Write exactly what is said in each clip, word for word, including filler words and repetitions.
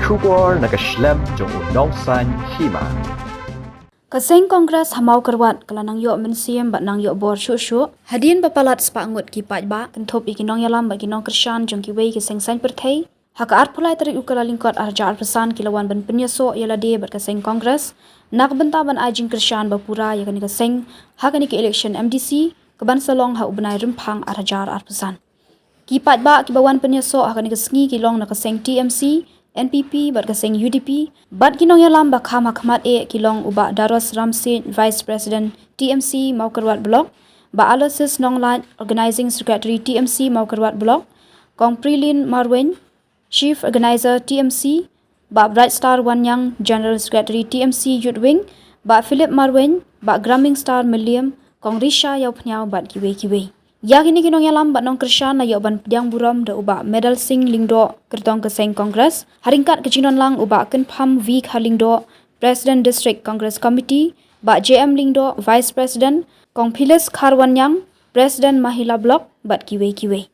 Khubor na ka shlem jong u Nongsaiñ Hima. Ka seng Congress ha Mawkyrwat ka la nang ïoh mynsiem bad nang ïoh bor shuh shuh hadien ba palat spah ngut ki paidbah, kynthup ïa ki nongïalam bad ki nongkyrshan jong kiwei ki seng saiñ pyrthei, ha ka arphew lai tarik u Kyllalyngkot arhajar arphew san ki la wan ban pynïasoh ïa lade bad ka seng Congress na ka bynta ban ai jingkyrshan ba pura ïa kane ka seng ha kane ka election M D C ka ban sa long ha u bnai Rymphang arhajar arphew san. Ki paidbah kiba wan pynïasoh ha kane ka sngi ki long na ka seng T M C, N P P bad ka seng U D P, bad ki nongïalam ba kham ha khmat eh ki long u Bah Daros Ramseit, Vice President T M C Mawkyrwat Block, Bah Aloysius Nonglait, Organizing Secretary T M C Mawkyrwat Block, Kong Prilin Marwein, Chief Organizer T M C, Bah Bright Star Wanniang, General Secretary T M C Youth Wing, Bah Philip Marwein, Bah Gramming Star Mylliem, Kong Risha Ïawphniaw bad kiwei kiwei. Ïa kine ki nongïalam bad nongkyrshan la ïoh ban pdiang burom da u Bah Medal Singh Lyngdoh, kyrtong ka seng Congress, ha ryngkat ka jingdon lang u Bah Kynpham V Kharlyngdoh, President District Congress Committee, Bah J M Lyngdoh, Vice President, Kong Phyllis Kharwanniang, President Mahila Block bad kiwei kiwei.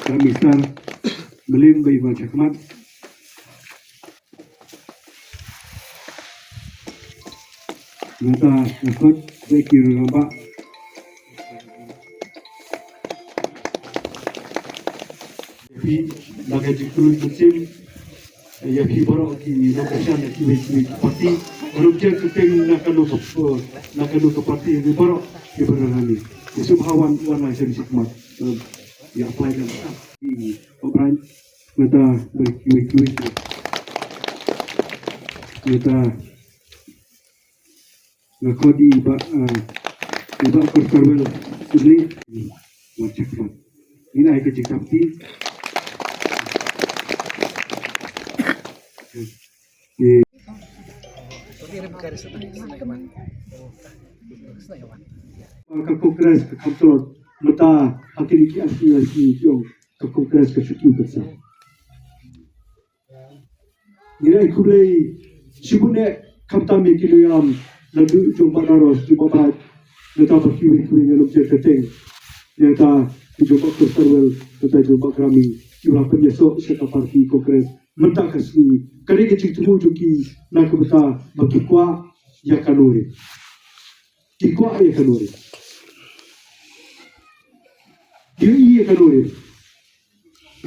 Prime Minister Mylliem, ba i wan shakhmat. Nangta nga khot ba i ki rangbah. Phi, na ka jingkyrkhu mynsiem ïa phi baroh ki nongkyrshan ïa kiwei kiwei ki party. Baroh ki kyrteng na kano ka, na kano ka party, ïa phi baroh ki baroh nani. Ïa sngewbha wan, wan lang sha shakhmat. Ïa apply na ka. Ïa apply. Nangta bad kiwei kiwei. Nangta nga khot i Bah, ah, i Bah Kor Karwel Sydney. Wan shakhmat. Ïa ai ka jingkyrkhu. Ka Congress ka kham tlot mynta ha kine ki arphew lai sngi ki ong ka Congress ka shu kiew kynsan. Ngi ai khublei shibun eh khamtam ïa ki nongïalam naduh jong Bah Daros, jong Bah Bad, nangta bad kiwei kiwei ngan ym jer kyrteng. Nangta ki jong Bah Kor Karwel, nangta jong Bah Gramming, kiba la pynïasoh sha ka party Congress mynta ka sngi. Ka dei ka jingthmu jong ki na ka bynta ba ki kwah ïa ka nongrim. Ki kwah ïa ka nongrim. Ki ïohi ïa ka nongrim.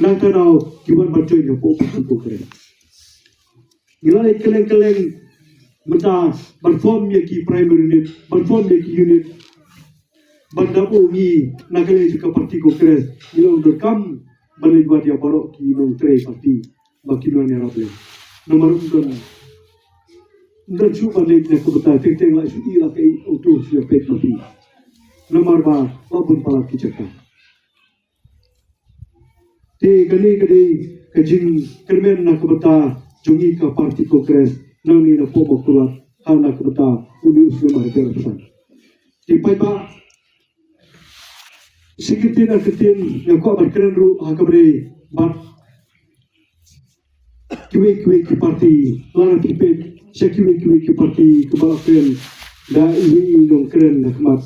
Nangta daw ki wan ban join hapoh party Congress. Ngi la leit kylleng kylleng mynta ban form ïa ki primary unit, ban form ïa ki unit. Ban da u ngi na ka liang jong ka party Congress, ngi la ong donkam ban leit wad ïa baroh ki nongtrei party ba kin wan ïarap lem. Namar ym don, ym don shuh ban leit na ka bynta teng teng, la shu ïohi la kaei uto shu ïa peit party. Namar ba la bun palat ki jaka. Te kane ka dei ka jingkyrmen na ka bynta jong ngi ka party Congress nangne napoh Mawkyrwat, ha na ka bynta une u snem arhajar arphew san. Te paidbah, shi kyntien ar kyntien nga kwah ban kren ruh ha kaba dei bad kiwei kiwei ki party, lada phi peit sha kiwei kiwei ki party kiba la kren da iwei i nongkren ha khmat.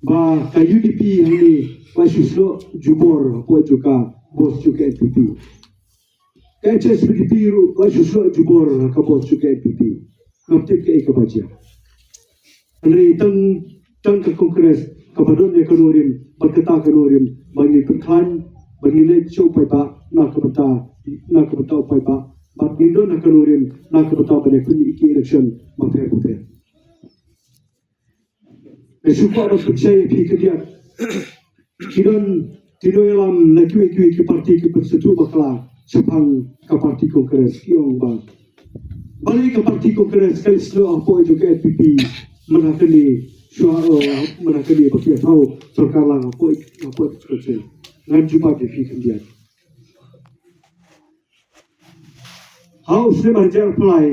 Ba ka U D P hangne la shu sloh jubor hapoh jong ka bos jong ka N P P. Ka H S P D P ruh la shu sloh jubor ha ka bos jong ka N P P. Ngam tip kaei kaba jia. Hynrei tang, tang ka Congress kaba don ïa ka nongrim bad kata ka nongrim ba ngin pynkhlaiñ, ba ngin leit sha u paidbah na ka bynta, na ka bynta u paidbah, bad ngin don ha ka nongrim na ka bynta ban ïakhun ïa ki election bapher bapher. Nga shu kwah ban pynshai ïa phi khyndiat. Ki don ki nongïalam na kiwei kiwei ki party ki pynsngewthuh bakla shaphang ka party Congress, ki ong ba balei ka party Congress ka leit sloh hapoh jong ka N P P mynta kane, shuwa, eh, mynta kane ba ki ïathaw sorkar lang hapoh, hapoh ka Congress. Ngan jubab ïa phi khyndiat. Ha u snem arhajar arphew lai,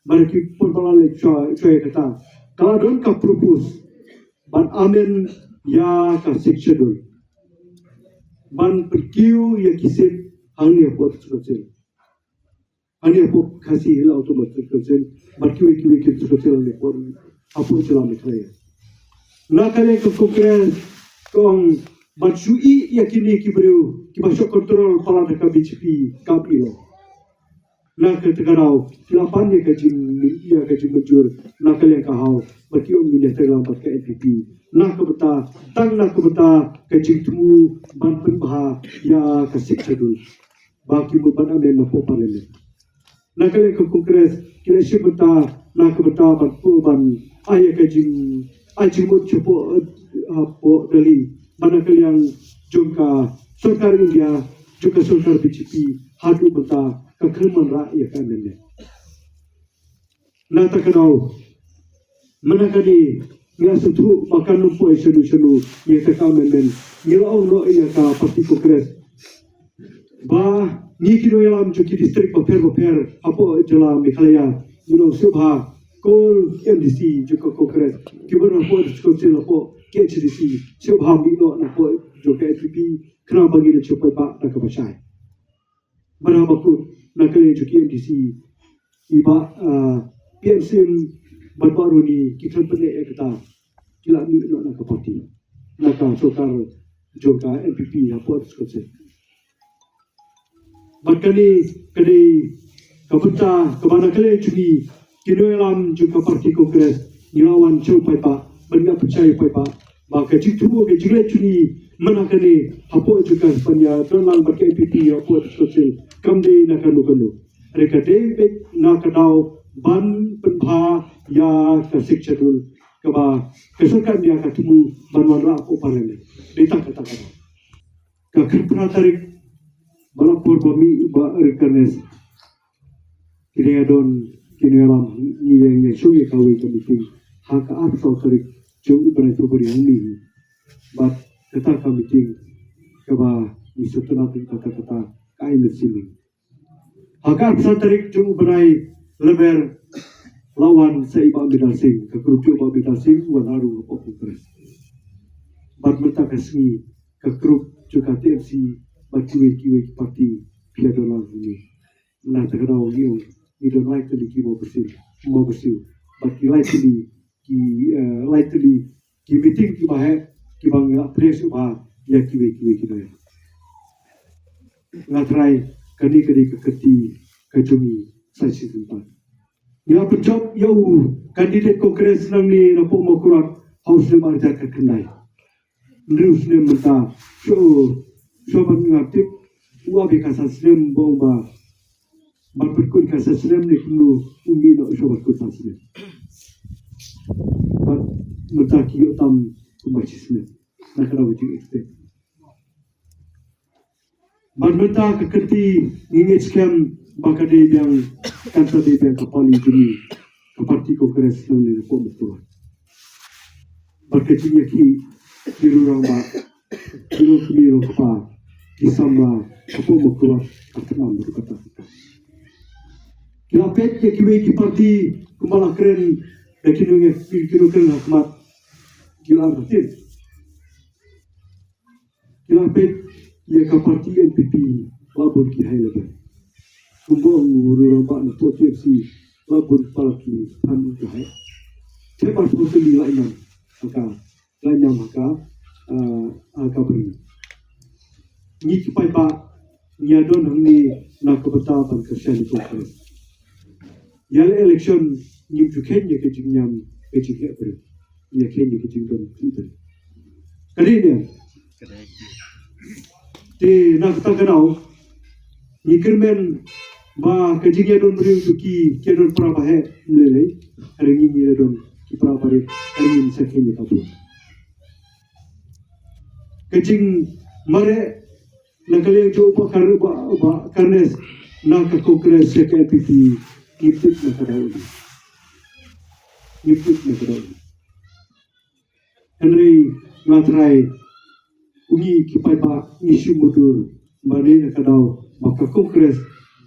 bad ki por ba la leit shuwa, shuwa ïa kata, ka la don ka propose ban amend ïa ka Sixth Schedule, ban pynkiew ïa ki seat hangne hapoh District Council, hangne hapoh Khasi Hills Autonomous District Council, bad kiwei kiwei ki District Council hangne hapoh, hapoh jylla Meghalaya. Na ka liang ka Congress ka ong ban shu ïeh ïa kine ki briew kiba shah control palat da ka B J P, kam ïeh. Na kata ka daw ki la pan ïa ka jing, ïa ka jingmynjur na ka liang ka House bad ki ong ngin ïatreilang bad ka N P P. Na ka bynta, tang na ka bynta ka jingthmu ban pynbha ïa ka Sixth Schedule ba ki mut ban amend na poh Parliament. Na ka liang ka Congress ki la shim bynta na ka bynta ban pu ban ai ïa ka jing, ai jingmut sha poh, eh, poh Delhi. Bad na ka liang jong ka sorkar India, jong ka sorkar B J P, haduh mynta ka khlem wanrah ïa ka amendment. Na kata ka daw, mynta ka dei ngi la sngewthuh ba kan ym poi shano shano ïa kata ka amendment. Ngi la ong noh ïa ka party Congress ba ngi ki nongïalam jong ki district bapher bapher hapoh jylla Meghalaya, ngi long sngewbha ko M D C jong ka Congress, kiba don hapoh District Council hapoh K H A D C, sngewbha mih noh na poh jong ka N P P, khnang ba ngin ïoh shuh paidbah da kaba shai. Bad haba kut na ka liang jong ki M D C, i Bah, ah, P N Syiem bad Bah Ronnie ki khlem pynlong ïa kata, ki la mih noh na ka party, na ka sorkar jong ka N P P hapoh District Council. Bad kane ka dei ka bynta kaba na ka liang jong ngi ki nongïalam jong ka party Congress ngi la wan sha u paidbah ban ïa pynshai u paidbah ba ka jingthmu ka jingleh jong ngi mynta kane hapoh jong ka ban ïadon lang bad ka N P P hapoh District Council kam dei na kano kano. Hynrei ka dei beit na ka daw ban pynbha ïa ka Sixth Schedule kaba ka sorkar India ka thmu ban wanrah hapoh Parliament. Dei tang kata ka daw. Ka khatphra tarik ba la por ba mih ba Ricarnes. Ki dang ïadon, ki nongïalam, ngi ïa, ïa shong ïa kawei ka meeting ha ka arphew saw tarik jong u bnai February hangne. Bad kata ka meeting kaba ngi sngewtynnat kata kata ka ai mynsiem. Ha ka arphew saw tarik jong u bnai Lber la wan sa i Bah Mirdal Singh, ka group jong Bah Mirdal Singh wan harum hapoh Congress. Bad mynta ka sngi ka group jong ka T M C bad kiwei kiwei ki party ki ïadon lang hangne. Na kata ka daw ngi ong ngi don lai tylli ki mawbyrsiew, mawbyrsiew. Bad ki lai tylli ki, eh, lai tylli ki meeting kiba heh kiba ngi la pdiang shuh bha ïa kiwei kiwei ki nongïalam. Nga trai kane ka dei ka kyrti ka jong ngi sa shisien pat. Ngi la pynjop ïa u candidate Congress nangne na poh Mawkyrwat ha u snem ar hajar khatkhyndai. Hynriew snem mynta, shuh, shuh ban nga tip u ap ïa ka san snem ba ong ba ban pynkut ka san snem ne kumno, u mih noh shuh ban kut san snem. Bad mynta ki ïoh tam kumba shi snem. Na ka daw ka jingextend. Bad mynta ka kyrti ngi ngeit skhem ba ka dei biang, kan sa dei biang ka pali jong ngi ka party Congress nangne na poh Mawkyrwat. Bad ka jingïakhih ki riew rangbah, ki longkmie longkpa, ki samla hapoh Mawkyrwat ka thngan ruh kata kata. Ki la peit ïa kiwei ki party kumba la kren da ki nongïakhih, ki nongkren ha khmat, ki la artatien. Ki la peit ïa ka party N P P la bun ki high level. Kumba ong u riew rangbah na poh T M C la bun palat ki phan u ka high. Te ba poh tylli la ñiam ha ka, la ñiam ha ka, ah, ha ka bri. Ngi ki paidbah ngi ïadon hangne na ka bynta ban kyrshan ïa ka Congress. Ïa la election ngim ju kheiñ ïa ka jingñiam ka jingkheiñ briew. Ngi ïa kheiñ ïa ka jingdon khlieh briew. Ka dei ne? Te na kata ka daw ngi kyrmen ba ka jingïadon briew jong ki ki ïadon para ba heh ym lei lei. Hynrei ngi ngi ïadon ki para ba rit, hynrei ngin sa kheiñ ïa ka bor. Ka jingmareh na ka liang jong u Bah Kar-, Bah, Bah Carnes na ka Congress sha ka N P P, ngi tip na ka daw. Ngi tip na ka daw. Hynrei nga trai, u ngi ki paidbah ngi shu mutdur ba dei na ka daw ba ka Congress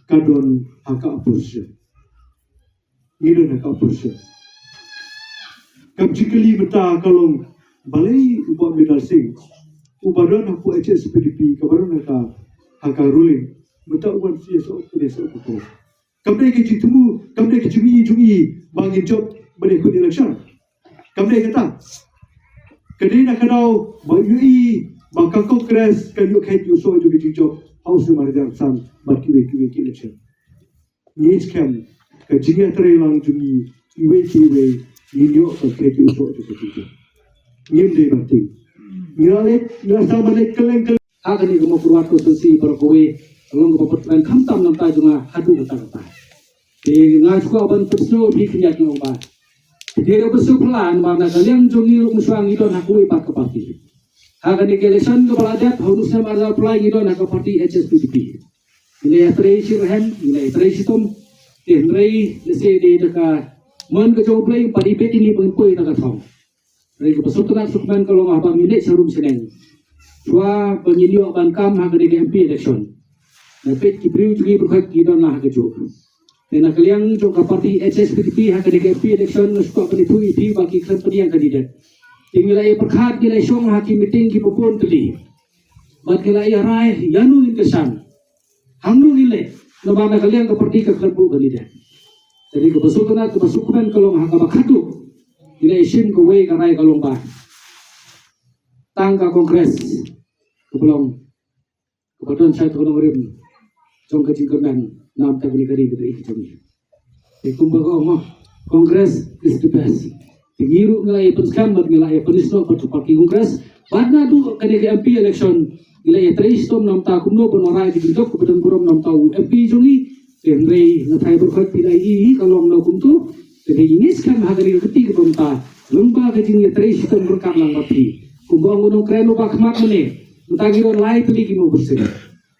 ka don ha ka opposition. Ngi don ha ka opposition. Kam jingkylli mynta ka long balei u Bah Mirdal Singh uba don hapoh H S P D P kaba don ha ka, ha ka ruling mynta u wan sha sha ka Congress. Kam dei ka jingthmu, kam dei ka jingïohi jong i ba ngin jop ban ïakhun election. Kam dei kata. Ka dei na ka daw ba ïohi ba ka Congress kan ïoh kheit ïoh soh jong ka jingjop ha u snem ar hajar san bad kiwei kiwei ki election. Ngi skhem ka jingïatrei lang jong ngi iwei pa iwei, ngin ïoh ka khet u soh jong ka jingkit. Ngim dei ban tieng. Ngi la leit, ngi la sdang ban leit kylleng kylleng ha kane ka Mawkyrwat constituency baroh kawei, ka long kaba pynkmen khamtam na ka bynta jong nga haduh katta katta. Te nga sngewbha ban pynsngew ïa phi khyndiat, nga ong ba te dei ruh ba shu phylla namar na ka liang jong ngi ruh mynshuwa ngi don ha kawei pat ka party. Ha kane ka election kaba la dep ha u snem arhajar arphew lai ngi don ha ka party H S P D P. Ngi la ïatrei shitrhem, ngi la ïatrei shitom. Te hynrei lehse dei da ka mon ka jong U Blei, ym pat ibit ïa ngi ban poi na ka thong. Hynrei kaba sngewtynnat sngewkmen ka long haba ngi leit sha rum sha neng, shuwa ba ngin ïoh ban kam ha kane ka M P election, na peit ki briew jong ngi baroh ki don la ha kajuh. Te na ka liang jong ka party H S P D P ha kane ka M P election nga sngewkwah ban ïathuh ïa phi ba ki khlem pynïeng candidate. Te ngi la ïa pyrkhat, ngi la ïa shong ha ki meeting kiba bun tylli. Bad ngi la ïa rai ïano ngin kyrshan, hangno ngin leit, namar na ka liang ka party ka khlem buh candidate. Te dei kaba sngewtynnat, kaba sngewkmen ka long ha kaba khatduh ngi la ïa shim kawei ka rai ka long ba tang ka Congress kaba long, kaba don shaei ka nongrim jong ka jingkyrmen na ka bynta kane ka ri kaba ïeit jong ngi. Te kumba ka ong, Congress is the best. Te ngi ruh ngi la ïa pynskhem bad ngi la ïa pynïasnoh bad ka party Congress. Bad naduh kane ka M P election ngi la ïatrei shitom na ka bynta kumno ban wanrah ïa ka jingjop kaba don burom na ka bynta u M P jong ngi. Te hynrei nga tharai baroh phi la ïohi ka long na kumto. Te ngi ngeit skhem ha kane ka kti kaba mynta, lyngba ka jingïatrei shitom ryngkat lang bad phi, kumba ong u nongkren uba khmat mynne, mynta ngi don lai tylli ki mawbyrsien.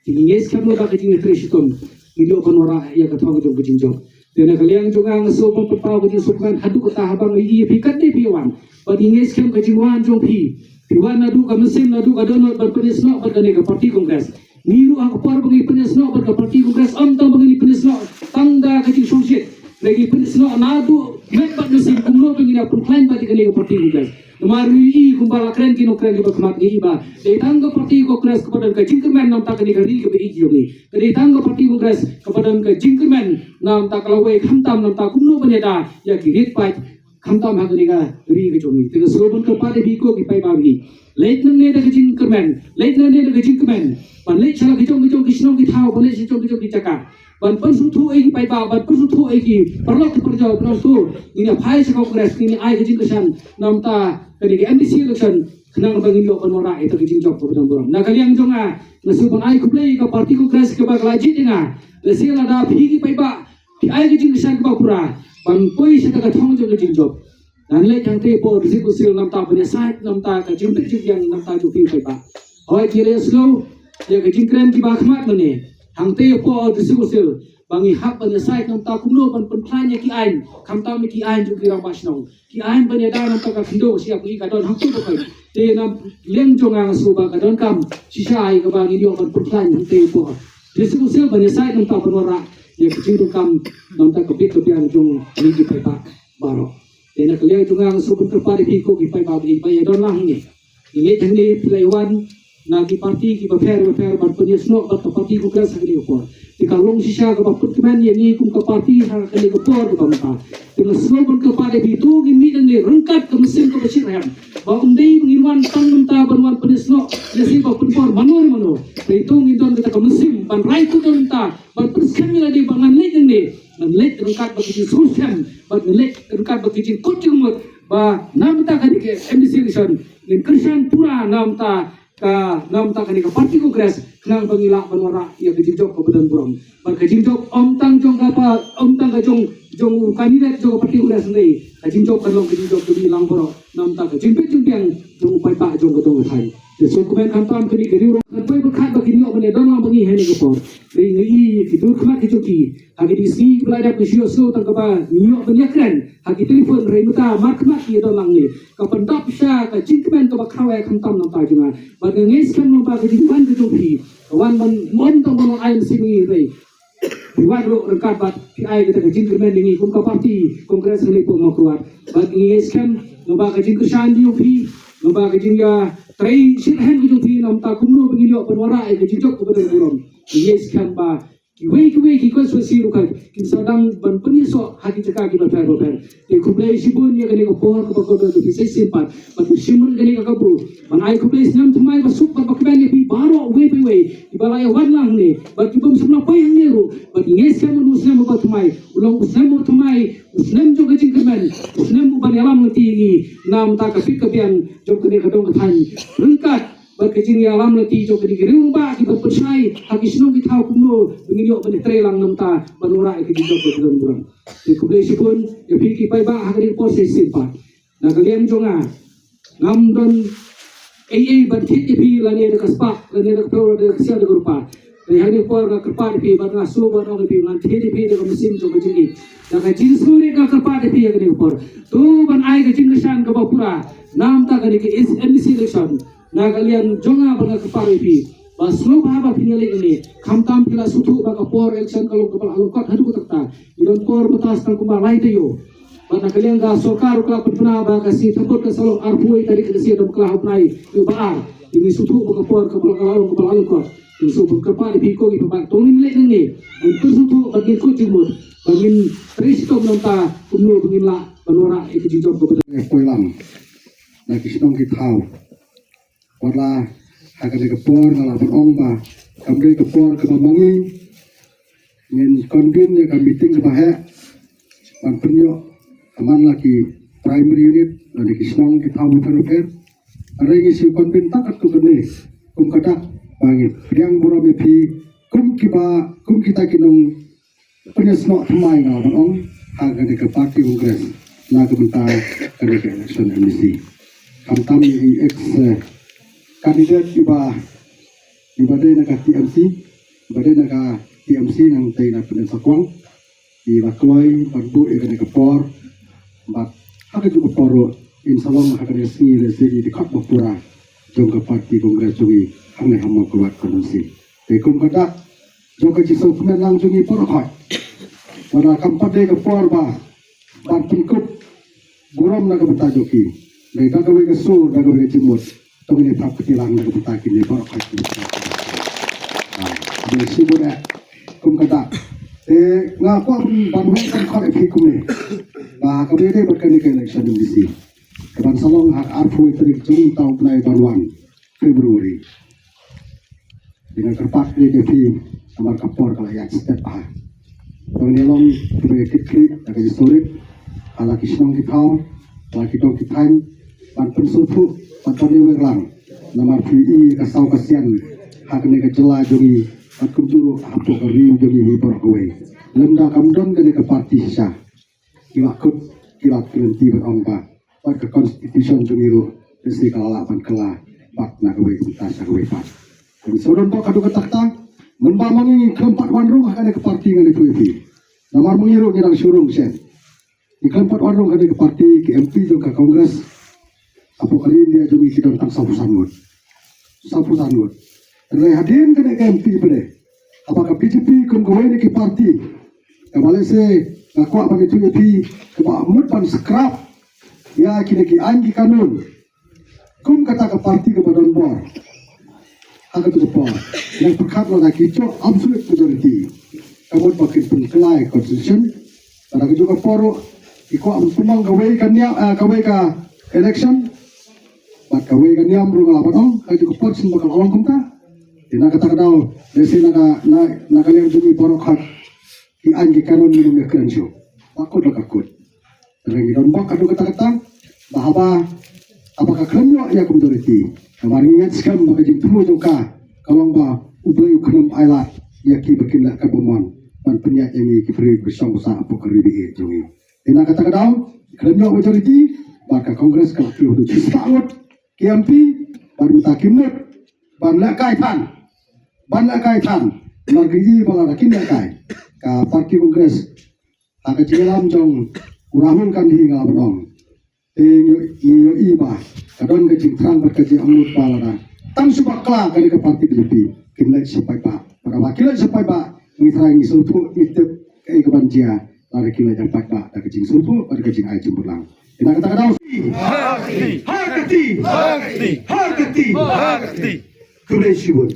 Te ngi ngeit skhem lyngba ka jingïatrei shitom ngin ïoh ban wanrah ïa ka thong jong ka jingjop. Te na ka liang jong nga nga sngewbha ban pynpaw ka jingsngewkmen haduh katta haba nga ïohi ïa phi katne phi wan. Bad ngi ngeit skhem ka jingwan jong phi, phi wan naduh ka mynsiem, naduh ka dohnud ban pynïasnoh bad kane ka party Congress. Ngi ruh ha ka por ba ngi pynïasnoh bad ka party Congress, ym tang ba ngi pynïasnoh tang da ka jingsngewsih, hynrei ngi pynïasnoh naduh met bad mynsiem kumno ba ngin ïa pynkhlaiñ bad ïa kane ka party Congress. Namar ngi ïohi kumba la kren ki nongkren kiba khmat, ngi ïohi ba dei tang ka party Congress kaba don ka jingkyrmen na ka bynta kane ka ri kaba ïeit jong ngi. Ka dei tang ka party Congress kaba don ka jingkyrmen na ka bynta ka lawei, khamtam na ka bynta kumno ban ïada ïa ki rit paid, khamtam ha kane ka ri ka jong ngi. Te nga sngewbha ban kyrpad ïa phi ko ki paidbah, leit nangne da ka jingkyrmen, leit nangne da ka jingkmen, ban leit sha la ki jong ki jong ki shnong ki thaw, ban leit sha jong ki jong ki jaka, ban pynsngewthuh ïa ki paidbah, ban pynsngewthuh ïa ki paralok ki parajor, ban pynsngewthuh ngin ïa phai sha Congress, ngin ïa ai ka jingkyrshan na ka bynta kane ka M D C election, khnang ba ngin ïoh ban wanrah ïa ka jingjop kaba don burom. Na ka liang jong nga, nga sngewbha ban ai khublei ïa ka party Congress kaba ka la jied ïa nga. Lehse lada phi ki paidbah phi ai ka jingkyrshan kaba pura ban poi sha ka thong jong ka jingjop, ngan leit hangtei hapoh District Council na ka bynta ban ïasaid na ka bynta ka jingbit jingbiang na ka bynta jong phi paidbah. Hooid, ngi la ïohsngew ïa ka jingkren kiba khmat mynne, hangtei hapoh District Council ba ngi hap ban ïasaid na ka bynta kumno ban pynkhlaiñ ïa ki aiñ, khamtam ïa ki aiñ jong ki rangbah shnong. Ki aiñ ban ïada na ka bynta ka khyndew ka shyiap, ngi ka don hangto ba ka. Te na liang jong nga nga sngewbha ka donkam shisha ïa kaba ngin ïoh ban pynkhlaiñ hangtei hapoh District Council ban ïasaid na ka bynta ban wanrah ïa ka jingdonkam na ka bynta ka bit ka biang jong ngi ki paidbah baroh. Te na ka liang jong nga nga sngewbha ban kyrpad ïa phi ko ki paidbah ba ïa don lang hangne. Ngi ngeit hangne phi la ïa wan na ki party kiba pher ba pher ban pynïasnoh bad ka party Congress ha kane ka por. Te ka long shisha kaba pynkmen ïa ngi kum ka party ha kane ka por kaba mynta. Te nga sngewbha ban kyrpad ïa phi to ngin mih nangne ryngkat ka mynsiem kaba shitrhem. Ba ym dei ba ngin wan tang mynta ban wan pynïasnoh ïa shi ba pynpor mano mano. Te to ngin don kata ka mynsiem ban rai kut mynta, ban pynskhem ïa lade ba ngan leit nangne, ngan leit ryngkat bad ka jingsngewskhem, bad ngan leit ryngkat bad ka jingkut jingmut, ba na mynta kane ka M D C election ngin kyrshan pura na mynta ka, na mynta kane ka party Congress, khnang ba ngin lah ban wanrah ïa ka jingjop kaba don burom. Bad ka jingjop ym tang jong ka pa, ym tang ka jong, jong u candidate jong ka party Congress, hynrei ka jingjop kan long ka jingjop jong ngi lang baroh na mynta ka jingbit jingbiang jong u paidbah jong ka dong ka thaiñ. Te sngewkmen khamtam kane ka ri u rong kan poi bad khat ba kin ïoh ban ïa don lang bad ngi ha kane ka por. Hynrei ngi ïohi ïa ki dur khmat ki jong ki ha kine ki sngi kiba la dep, ngi shu ïohsngew tang kaba ngi ïoh ban ïakren ha ki telephone, hynrei mynta markhmat ki ïa don lang ne. Ka pyndap sha ka jingkmen kaba khraw eh khamtam na bynta jong nga. Bad nga ngeit skhem lyngba ka jingwan ka jong phi, ka wan ban ym tang ban ai mynsiem ïa ngi, hynrei phi wan ruh ryngkat bad phi ai kata ka jingkyrmen ïa ngi kum ka party Congress hangne hapoh Mawkyrwat. Bad ngi ngeit skhem lyngba ka jingkyrshan jong phi, lyngba ka jingïatrei shitrhem ka jong phi na bynta kumno ba ngin ïoh ban wanrah ïa ka jingjop kaba don burom. Ngi ngeit skhem ba kiwei kiwei ki constituency ruh kin sa dang ban pynïasoh ha ki jaka kiba pher ba pher. Te khublei shibun ïa kane ka por kaba kordor jong phi sa shisien pat. Bad phi shim ruh kane ka kabu ban ai khublei snem thymmai ba suk bad ba kmen ïa phi baroh uwei pa uwei kiba la ïa wan lang hangne bad ki bym shym la poi hangne ruh. Bad ngi ngeit skhem ba u snem uba Thymmai, u long u snem u thymmai, u snem jong ka jingkyrmen, u snem u ban ïalam lynti ïa ngi namar ka pit ka biang jong kane ka dong ka thaiñ. Ryngkat bad ka jingïalam lynti jong kane ki rangbah kiba pynshai ha ki shnong ki thaw kumno ba ngin ïoh ban ïatrei lang namar ban wanrah ïa ka jingjop kaba don burom. Te khublei shibun ïa phi ki paidbah ha kane ka por shisien pat. Na ka liang jong nga, ngam don ei ei ban thied ïa phi lane da ka spah lane da ka phew lane da ka ksiar da ka rupa. Te ha kane ka por nga kyrpad ïa phi bad nga sngewbha ban ong ïa phi ngan thied ïa phi da ka mynsiem jong ka jingïeit. Da ka jingsngewrit nga kyrpad ïa phi ha kane ka por. To ban ai ka jingkyrshan kaba pura namar kane ka MDC election. Na ka liang jong nga bad nga kyrpad ïa phi ba sngewbha ba phin ïaleit ïa ngi. Khamtam phi la sngewthuh ba ka por election ka long kaba la lyngkot haduh katta katta. Ngi don por mynta tang kumba lai taïew. Bad na ka liang ka sorkar ruh ka la pynbna ba ka sngi thymmut ka sa long arphew wei tarik ka sngi Naiwieng u bnai ba ar. Ngi sngewthuh ba ka por kaba la long kaba la lyngkot. Ngi sngewbha kyrpad ïa phi ko ki paidbah to ngin leit nangne. Ngin pynsngewthuh bad ngin kut jingmut ba ngin trei shitom namar kumno ba ngin lah ban wanrah ïa ka jingjop kaba don. Ïa poi lang na ki shnong ki thaw. Wat la ha kane ka por nga lah ban ong ba kam dei ka por kaba ma ngi ngin convene ïa ka meeting kaba heh ban pynïoh ha man la ki primary unit lane ki shnong ki thaw bapher bapher. Hynrei ngi shu convene tang katto katne kum ka dak ba ngin pdiang burom ïa phi kum kiba kum kita ki nong pynïasnoh thymmai nga lah ban ong ha kane ka party Congress na ka bynta kane ka election MDC. Khamtam i ex, eh, candidate iba, iba dei na ka TMC, iba dei na ka TMC nangtei na Pyndensakwang, iba kloi ban buh ïa kane ka por bad ha kajuh ka por ruh in sa long ha kane ka sngi lehse i dkhot ba pura jong ka party Congress jong i hangne ha Mawkyrwat constituency. Te kum ka dak jong ka jingsngewkmen lang jong ngi baroh khoit. Wat la kam pat dei ka por ba ban pynkup burom na ka bynta jong ki. Dei da kawei ka sur da kawei ka jingmut. To ngin ïa thap kti lang na ka bynta kine baroh khoit. Ah, dei shibun eh kum ka dak. Te nga kwah ban, ban weng kan khot eh phi kumne. Ba ka dei dei bad kane ka election MDC. Ka ban sa long ha ka arphew tarik jong mynta u bnai ban wan. February. Te nga kyrpad ïa phi namar ka por ka la ïaid step bha. To ngin ïa long kiba ïa kit khlieh da ka jingsngewrit ha la ki shnong ki thaw, ha la ki dong ki thaiñ, ban pynsngewthuh ban pynïaweng lang. Namar phi i ka saw ka sian ha kane ka jylla jong ngi bad kumjuh ruh hapoh ka ri jong ngi hi baroh kawei. Lymda kam don kane ka party shisha. Ki la kut, ki la kynti ban ong ba bad ka constitution jong ngi ruh lehse ka la lah ban kylla bad na kawei ka bynta sha kawei pat. Ngi shu don bok haduh katta katta, mynba ma ngi ngi khlem pat wan rung ha kane ka party ngan ïathuh ïa phi. Namar ma ngi ruh ngi dang shu rung shen. Ngi khlem pat wan rung ha kane ka party, ki MP jong ka Congress hapoh ka ri India jong ngi ki don tang sawphew san ngut. Sawphew san ngut. Hynrei hadien kane ka MP ba dei, haba ka BJP kum kawei na ki party kaba lehse nga kwah ban ïathuh ïa phi kaba mut ban scrap ïa kine ki aiñ ki kanun. Kum kata ka party kaba don bor ha katu ka por, nang pyrkhat lada ki jop absolute majority, ka mut ba kin pynkylla ïa ka constitution. Lada kajuh ka por ruh ki kwah ban pynlong kawei ka niam, ah, kawei ka election bad kawei ka niam ruh nga lah ban ong, kajuh ka por shen ba ka la long kumta. Te na kata ka daw lehse na ka, na, na ka liang jong ngi baroh khoit ki aiñ ki kanun ngin ym ïakren shuh. Ba kut la ka kut. Te ngi don bok haduh katta katta ba haba, haba ka khlem ïoh ïa ka majority, namar ngi ngeit skhem ba ka jingthmu jong ka ka long ba U Blei u khlem ailad ïa ki ba kin leh kaba mon ban pynïaid ïa ngi ki briew kiba shong ba sah hapoh ka ri ba ïeit jong ngi. Te na kata ka daw khlem ïoh majority bad ka Congress ka la kiew haduh shispah ngut ki MP bad mynta kim mut ban lehkai than, ban lehkai than. Namar ngi i ba lada kin lehkai ka party Congress ha ka jingïalam jong u Rahul Gandhi nga lah ban ong. Te ngi, ngi ïohi ba ka don ka jingthrang bad ka jingangnud ba lada tang shu bakla kane ka party BJP kin leit sha paidbah. Bad haba kin leit sha paidbah ngi thrang, ngi sngewthuh, ngi tip kaei kaban jia lada kin leit sha paidbah da ka jingsngewthuh bad ka jingai jingmut lang. Te na kata ka daw, ha ka kti, ha ka kti, ha ka kti, ha ka kti. Khublei shibun.